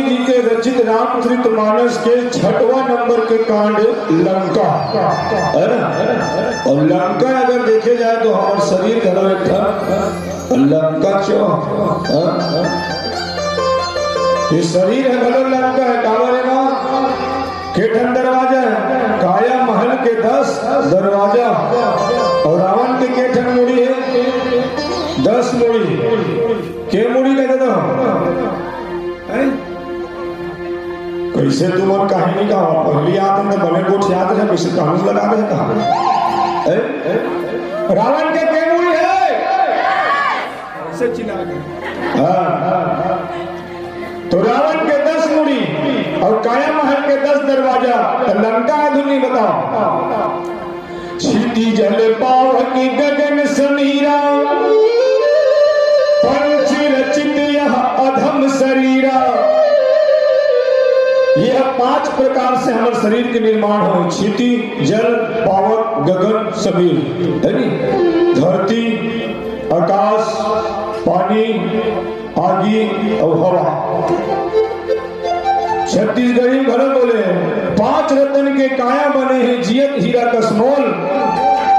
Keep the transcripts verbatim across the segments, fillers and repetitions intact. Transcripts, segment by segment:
जी के रचित रामचरित मानस के छठवां नंबर के कांड लंका, है ना? और लंका अगर देखे जाए तो हमार शरीर घलो एक ठन लंका क्यों? हाँ? ये शरीर हे घलो लंका हे, काबर हे ना? के ठन दरवाजा हे? काया महल के दस दरवाजा। और रावण के के ठन मुड़ी हे? दस मुड़ी। के मुड़ी कहे तो? हैं? कैसे तुमन कहानी का पहली आते तो बने गोठ याद रहे, कैसे कानून लगा रहे कहा? हैं? रावण के के मुड़ी हे? ऐसे चिल्ला के। हाँ। तो रावण के दस मुड़ी और काया महल के दस दरवाजा, तो लंका अधुनी बताओ। क्षिति जल पावक गगन समीरा, पंच रचित यह अधम शरीरा। यह पांच प्रकार से हमारे शरीर के निर्माण हो, क्षिति, जल, पावक, गगन, समीर, है नी? धरती, आकाश, पानी, आगी और हवा। छत्तीसगढ़ी घलो बोले, पांच रतन के काया बने हे, जियत हीरा कस मोल,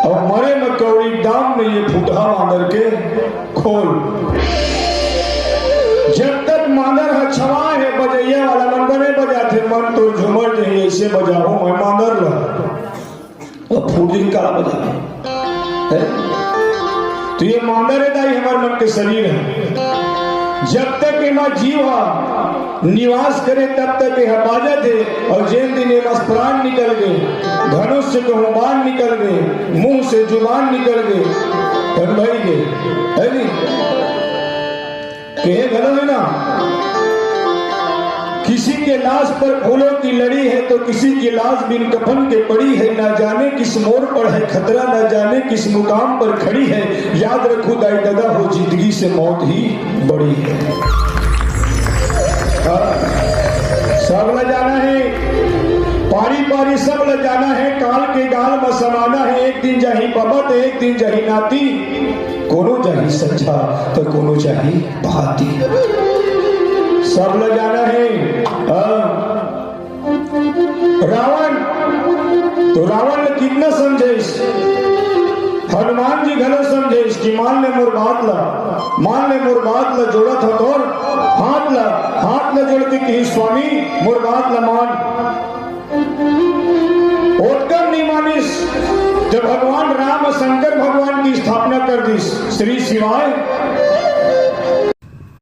और मरे म कौड़ी, दाम में ये फुटहा मांदर के खोल। जब तक मांदर ह छवा हे, बजैया वाला मन बने बजाथे, मन तो झूमर जही ऐसे बजाओ मैं मांदर ला। अब फूट जही काला बजावे। हैं? तो ये मांदर हे दाई, हमार मन के शरीर हे। जब तक एमा जीव हा निवास करे, तब तक ये बाजत हे, और जेन दिन एमा प्राण निकल गए, धनुष से कहूं बाण निकल गए, मुंह से जुबान निकल गए, तब भाई गए, है नी? कहे घलो हे ना, किसी के लाश पर फूलों की लड़ी है तो किसी की लाश बिन कफन के पड़ी है। ना जाने किस मोड़ पर है खतरा, ना जाने किस मुकाम पर खड़ी है। याद रखो दाई ददा हो, जिंदगी से मौत ही बड़ी है। हाँ, सब ला जाना हे, पारी पारी सब ला जाना हे, काल के गाल म समाना हे। एक दिन जाही बबा त एक दिन जाही नाती, कोनो जाही सच्चा त कोनो जाही भाती। सब ला जाना हे। हाँ। रावण, तो रावण ला कितना समझाइस, हनुमान जी घलो समझाइस कि मान ले मोर बात ला, मान ले मोर बात ला, जोड़त हंव तोर हाथ ला, हाथ ला जोड़ के कही, स्वामी, मोर बात ला मान। ओतका नइ मानिस, जब भगवान राम शंकर भगवान की स्थापना कर दिस, श्री शिवाय,